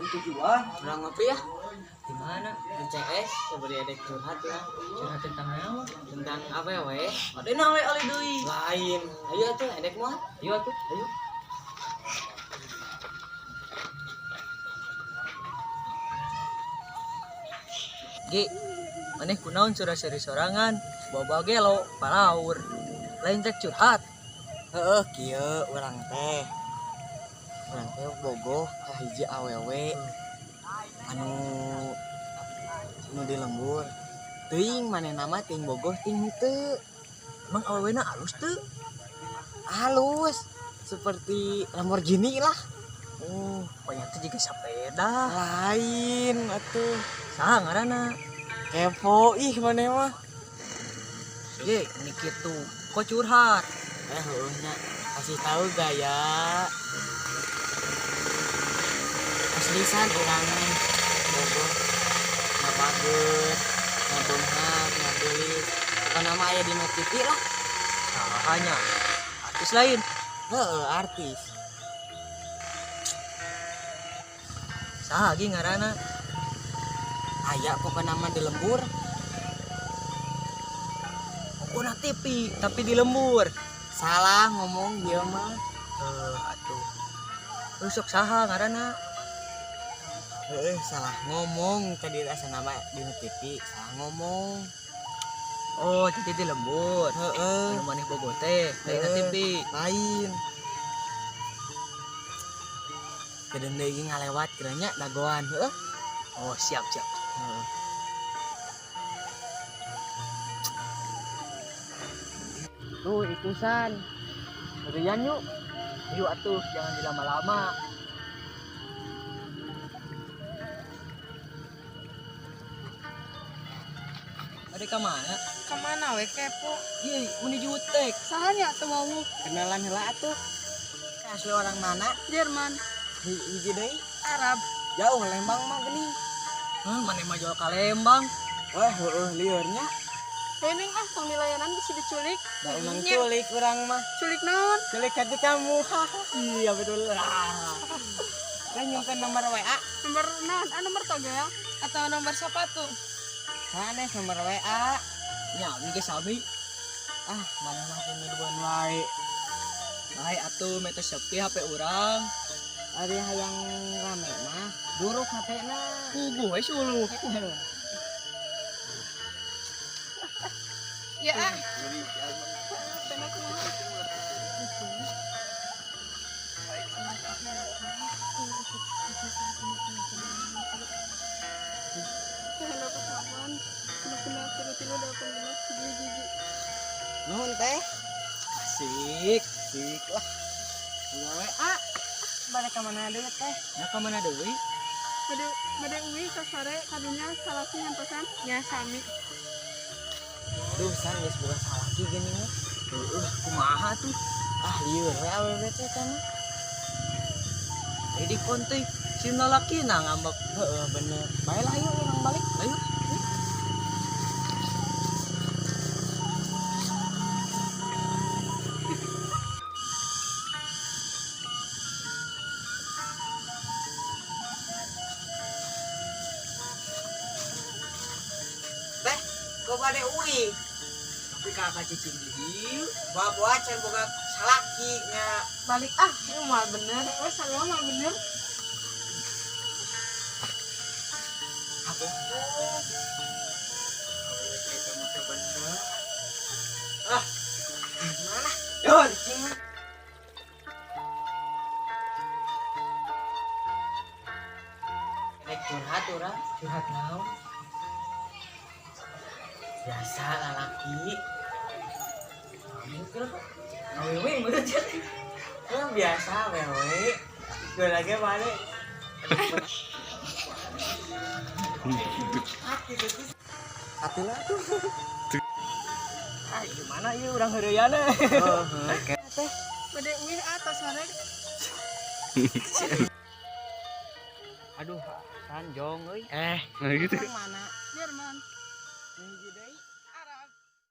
Tujuan. Urang ngopi ya. Di mana? Di CS seperti ada curhat ya. Curhat tentang apa? Tentang apa ya we? Ada nawe oleh deui. Lain. Ayo tuh edek mah. Ayo atuh. Ayo. Gi, maneh kunaon surah-seri sorangan, bawa gelo, palaur. Lain rek curhat. Heeh, kieu urang teh. Urang teh bogoh ka hiji awewe anu nu di lembur. Teuing manehna mah teuing bogoh teuing henteu. Emang awewena alus teu? Halus seperti Lamborghini lah. Oh, pokoknya teh juga sepeda. Lain atuh. Saha ngaranna? Kepo ih maneh mah. Ye, ini kitu. Kok curhat? Heueuh nya. Kasih tahu gaya. Aslisan urang bogoh ngabageut, ngabeunghar, ngabeulit. Pokona mah aya dina TV lah. Sahanya. Artis lain. Heeh, artis. Saha ge ngaranna? Aya pokona mah di lembur. Pokona TV tapi di lembur. Salah ngomong dia mah. Atuh. Rusuk saha ngaranna? Heeh, salah ngomong tadi asa nama di TV, salah ngomong. Oh, jadi di lembur. Heeh. Anu maneh bogoh teh, lain Heeh. TV. Lain. Kedeung deui ngalewat kiranya dagoan, heuh. Oh, siap, siap. Heeh. Tuh ikusan. Berian yuk. Yuk atuh, jangan dilama-lama. Ada ka mana? Kemana we kepo? Iya, meni jutek. Sahanya teu wawuh? Kenalan heula atuh. Asli orang mana? Jerman, Hiji deui. Arab. Jauh Lembang mah geuning. Hah, maneh mah jual ka Lembang. Wah, heueuh liurnya. Hening ah tong dilayanan bisa diculik. Da emang Nya. culik urang mah. Culik naon? Culik hati kamu. Iya, betul. Ah. Lah nyimpen nomor WA. Nomor naon? Ah nomor togel atau nomor sepatu? Sanes nomor WA. Nya, abi ge sami. Ah, mana mah pemiluan wae. Bae atuh meta sepi HP urang. Ari hayang rame mah, duruk HP-na. Puguh we suluh. Ya ah. Pena kumaha? Hendak delapan, genep genep tilu tilu delapan genep hiji hiji. Nuhun teh. Asik. Sik lah. Udah WA. Balik ka mana deui teh? Nya ka mana deui? Bade bade uwi sasare kadunya salaki nyantosan nya sami. Duh, san geus boga salaki geuning mah. Heueuh, kumaha tuh? Ah, lieur we awewe teh kan. Jadi konte si lalakina ngambek. Heeh, bener. Bae lah ayo urang balik. Ayo. Teh, kok bade uwi? Tapi kakak cicing di dieu. Bawa can boga salaki nya. Balik ah, ini mah bener. Wes sarua mah bener. Aduh. Awewe teh eta mah teh bener. Ah, gimana? Yon. Cicing mah. Rek curhat urang. Curhat naon? Biasa lalaki. Awewe meureun sia. Kan biasa wewe. Gue lagi balik. Hati lah tuh. Ah, gimana ieu urang heureuyanna? Teh, Bade uwi ah sasare. aduh, sanjong euy. Eh, Orang mana? Jerman.